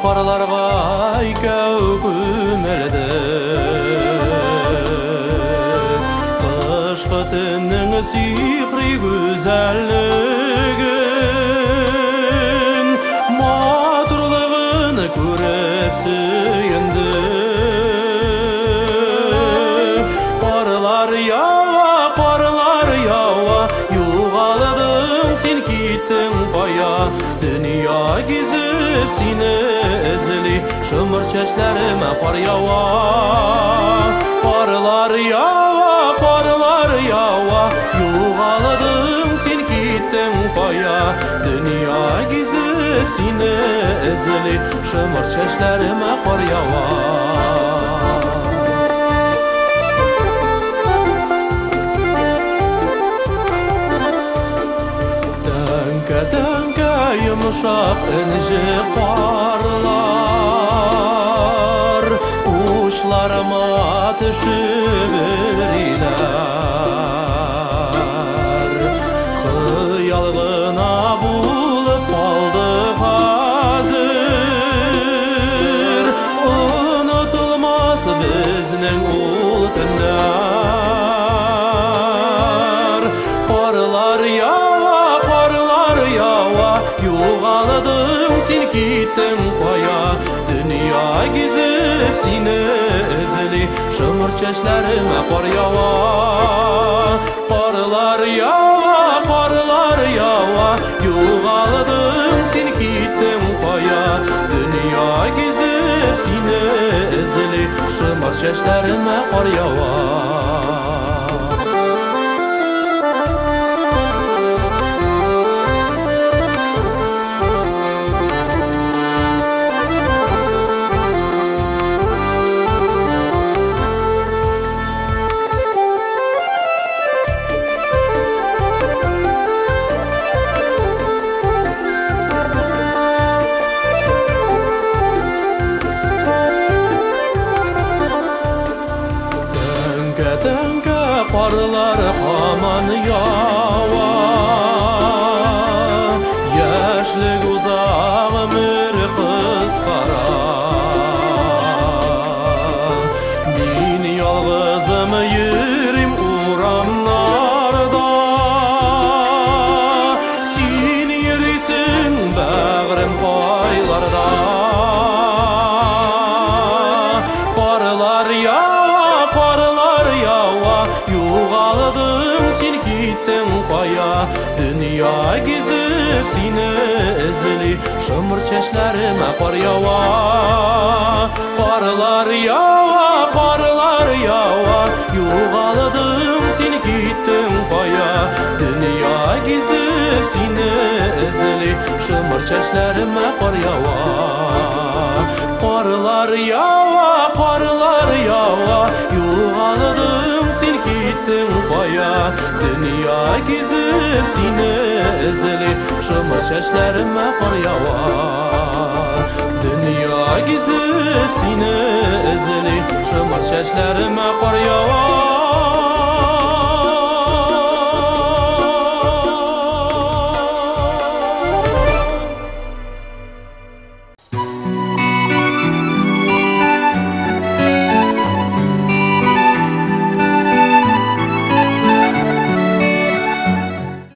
Карларга икәү күмелдек. Кышкы төннең сихри гүзәллеген, матурлыгын күреп сөендек. Карлар ява, карлар ява, югалдың син, киттең кая? Дөнья гизеп сине эзли, шымыр чәчләремә кар ява. Карлар ява, карлар ява, югалдың син, киттең кая? Дөнья гизеп сине эзли, шымыр чәчләремә кар ява. Тәңкә-тәңкә йомшак энҗе карлар учларыма төшеп эриләр. Хыял гына булып калды хәзер, онытылмас безнең ул төннәр. Карлар ява, карлар ява, югалдың син, киттең кая? Дөнья гизеп сине эзли, шымыр чәчләремә кар ява. Карлар ява, карлар ява, югалдың син, киттең кая? Дөнья гизеп сине эзли, шымыр чәчләремә кар ява. Тәңкә-тәңкә карлар һаман ява, яшьлек уза, гомер кыскара. Мин ялгызым йөрим урамнарда, син йөрисең, бәгърем, кайларда? Карлар ява, карлар ява, югалдың син, киттең кая? Дөнья гизеп сине эзли, шымыр чәчләремә кар ява. Карлар ява, карлар ява, югалдың син, киттең кая? Дөнья гизеп сине эзли, шымыр чәчләремә кар ява. Карлар ява, карлар ява, югалдың син, киттең кая? Дөнья гизеп сине эзли, шымыр чәчләремә кар ява. Дөнья гизеп сине эзли, шымыр чәчләремә кар ява.